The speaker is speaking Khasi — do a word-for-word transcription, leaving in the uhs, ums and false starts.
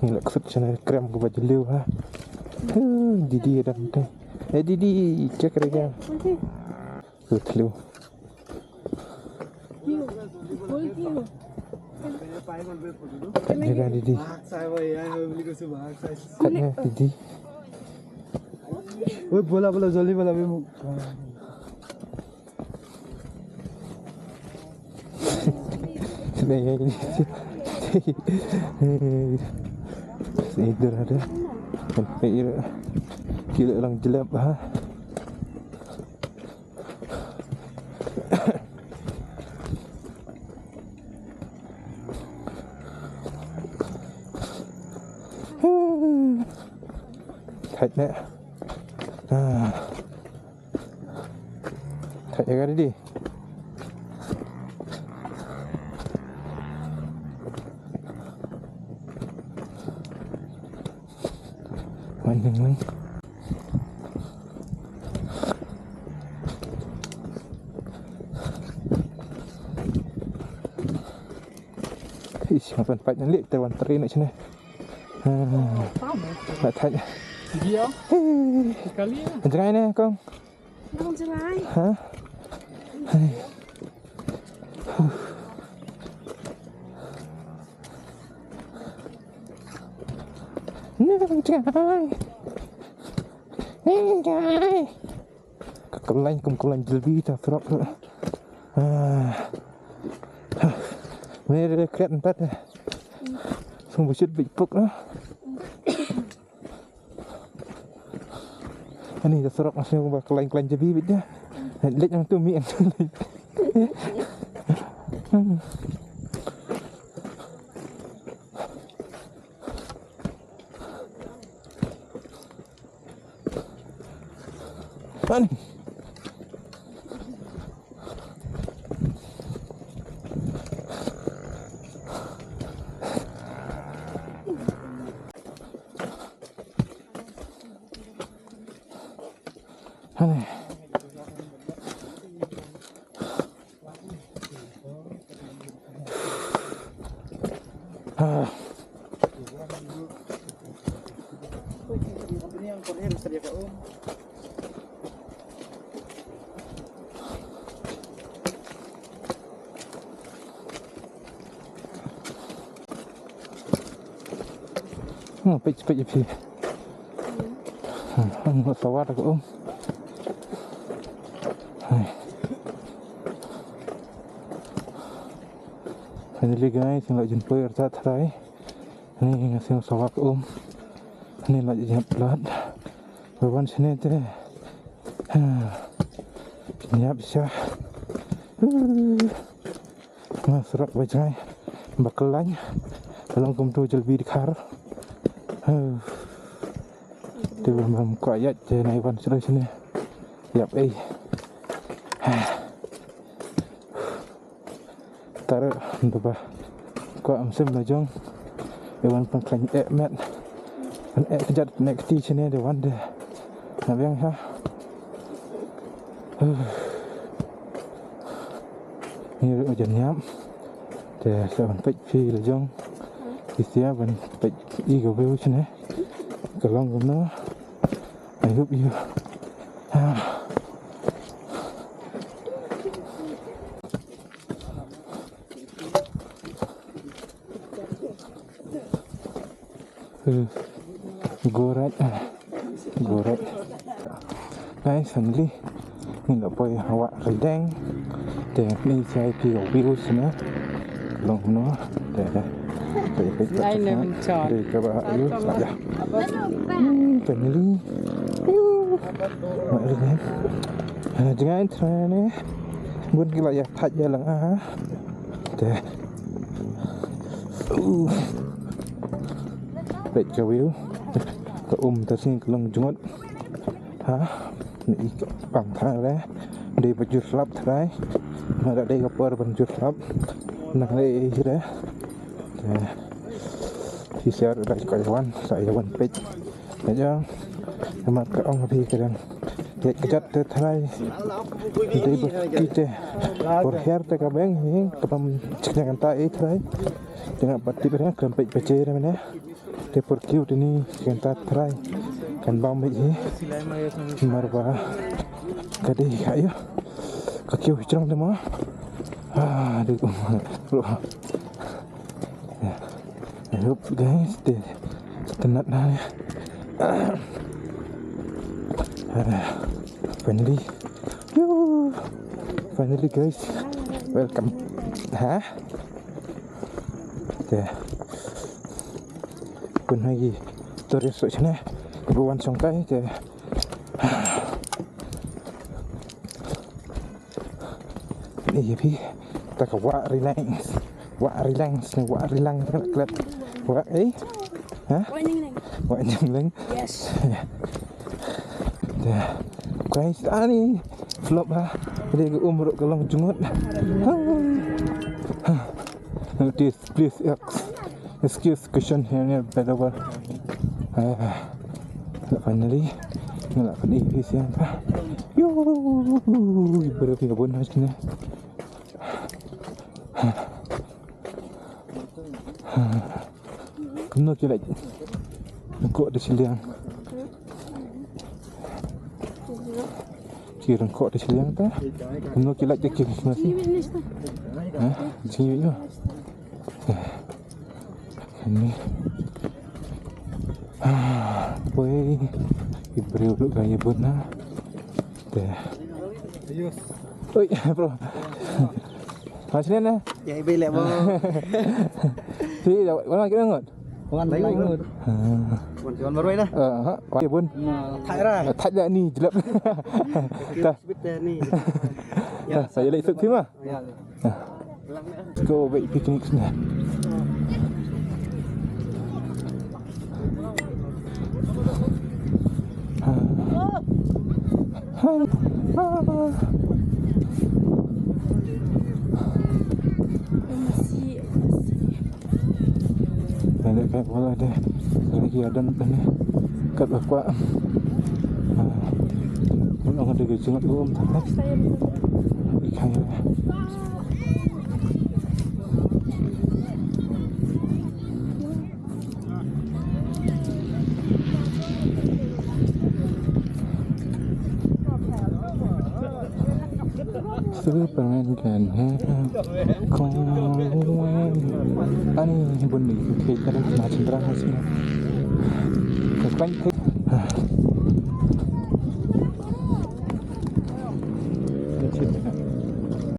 Ngi la ksut shane krem kaba jylliew ha. Huh, Didi dang te. Eh, Didi, check re ka. Ksut jylliew. Jaga Didi. Kat ne Didi. Oi, bola, bola, jolly bola, bhi. Sini, sini. Sini, idur ada. Sini, idur. Kilo lang jelap, ha. Thait ne. Ah. Thait ïa ka Didi. Wan ning ning. Ish, ngapan pait na lieh te wan teri na sini. Ah, pait thait. Dia. Sekali ya. Jangan ni kong. Nang jngai. Ha? Nang jngai. Nang jngai. Ka kyllain kum kyllain jylliew ta surok. Ah. Mere kret empat. Sung bushit bit puk. Ani ta surok nasi ba kyllain kyllain jabi bit dia. Lek yang tu mi yang tu. Ani. Hane. Ah. Hmm, peit, peit ïa phi. Hmm, hmm, sawar ka um. Hai. Finally guys, ngi la jin poi artat trai. Ni nga sing sawar ka um. Ni la jin plat. Ba wan shane te. Ïap sha. Nga surok ba jngai ba kyllain. Ka long kumto jylliew dkhar. Te bym kwah ïaid te nai wan shuh shane. Ïap ei. Tara, nda ba kwah ym shym la jong. Ïa wan pynkhlaiñ eh met. Pyn eh kjat ne kti shane de wan de. Na biang ha. Ngi ruh jan ïap. Te sa ban peit phi la jong. Phi sia ban peit i ka view shane. Ka long kumno. I hope you. Ah. Hmm. Go right. Go right. Guys, finally. Ngi la poi ha Wah Rideng. Te ngi sa ïa ki views na. Long no. Te te. Te te. Ai ne, chon. Te ka ba views. Ya. Hmm, finally. Wah Rideng. Ha, jngai trai ne. Bun ki la ïa thait ïa lang a. Te. Uh. Peit ka view. Ka um ta sing ka long jngot. Ha. Ni i pang thang re. Dei ba jur slap trai. Ma da dei ka por ban jur slap. Nang dei i re. Te. Ki siar da ka wan, sa ïa wan peit. Aja, namar ka ong phi ka dang ïaid kjat te trai. Dei ba ki te por hiar te ka beng hi, ka bam chikna kanta ei trai. Tengah pat tip re, kan peit pache re mene. Te por kiew te ni kan tat trai. Kan bam beit hi. Mar ba ka dei ka ïoh. Ka kiew hi jrong te mo. Ah, dei kum. I hope guys, te, te nat na ya. Finally. Yoo. Finally guys. Welcome. Ha? Te. Pun lagi tourist sot sini. Buan songkai te. Ni ya phi. Ta ka Wah Ri Laing. Wah Ri Laing, ni Wah Ri Laing, klet. Wah, eh? Ha? Wah Ri Laing. Wah Ri Laing. Yes. Ya. Guys, ani flop ha. Jadi ka um ruh ka long jngut. Ha. Notice, please, ex-, excuse question here near Bedouin. Ah, finally, nga la pynïaid phi sha. Yoo, i briew ki bun ha sini. Kumno ki lait? Ko da shiliang. Ki rang ko da shiliang ta. Kumno ki lait ki masi? Ha? Sini yo. Ini. Ah, boy. I briew ruh ka ïa bun na. Te. Oi, bro. Mas ni na. Ya, ibai leh, bro. Si, wan ma ki ngut. Wan lai ngut. Ah. Wan, wan baroh na. Ah, ha, wan ïa bun. Thai ra. Thai da ni, jlep. Ta. Bit ni. Ya, saya leh suk sima. Ya. Let's go bait picnic sini. Balik kat bawah deh. Lagi ada ni. Kat bawah. Ah. Mun ong ada ke jenguk gua, um, tak. Ikan. Superman can have a cold wind. Ani bun ni, okay, tara na chandra hasina. Ka kwan thik.